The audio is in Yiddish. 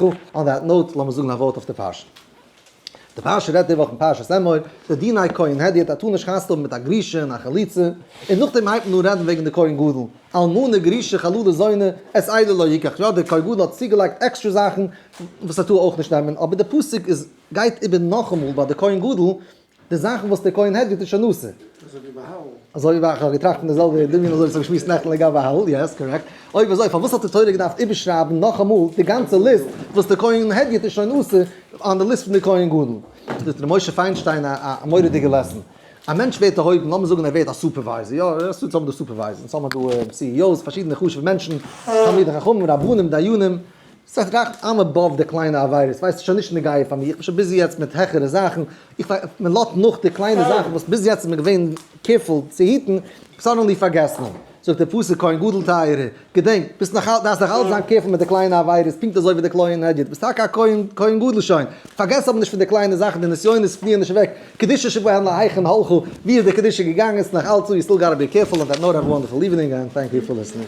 הלכה. On that note, לאמיר זאגן א ווארט אויף די פרשה. די פרשה רעדט די וואך אין פרשת אמור, די דיני כהן הדיוט א טאר נישט חתונה האבן מיט א גרושה און א חלוצה, און נאכדעם הייבט מען אן רעדן וועגן די כהן גדול, אלמנה גרושה חללה זונה, את אלה לא יקח, יא דער כהן גדול האט צוגעלייגט עקסטרע זאכן וואס ער טאר אויך נישט נעמען, אבער די פסוק איז גייט איבער נאכאמאל ביי די כהן גדול די זאכן וואס דער כהן הדיוט איז שוין אסור. אזוי ווי ביי הלל. אזוי ווי ביי, כ'האב געטראכט פון די זעלבע דמיון אזוי ווי ס'האט געשמועסט נעכטן לגבי הלל, yes correct. אויב אזוי פארוואס האט די תורה געדארפט איבערשרייבן נאכאמאל די גאנצע list וואס די כהן הדיוט איז שוין אסור אן די list פון די כהן גדול? זאגט ר' משה פיינשטיין א א מורא'דיגע lesson. א מענטש ווערט דערהויבן, לאמיר זאגן ער ווערט א supervisor, יא, אונז האבן דא supervisors, אונז האבן דא CEOs, פארשידענע חשוב'ע מענטשן, תלמידי חכמים, רבנים, דיינים, ס'איז רק I'm above די קליינע עבירות, ווייסט, ס'איז שוין נישט נוגע פאר מיר, איך בין שוין busy יעצט מיט העכערע זאכן, איך וויי, מען לאזט נאך די קליינע זאכן וואס ביז יעצט איז מען געווען careful צו היטן, suddenly פארגעסט מען. זאגט דער פסוק כהן גדול טייערער, געדענק, ביסט נאך אלץ, דארפסט נאך אלץ זיין careful מיט די קליינע עבירות, פונקט אזוי ווי די כהן הדיוט, ביסט טאקע א כהן, כהן גדול שוין, פארגעס אבער נישט פון די קליינע זאכן, די נסיונות פליען נישט אוועק, קדושה שבהן להיכן הלכה, ווי איז די קדושה געגאנגען, ס'איז נאך אלץ דא, you still gotta be careful, on that note have a wonderful evening and thank you for listening.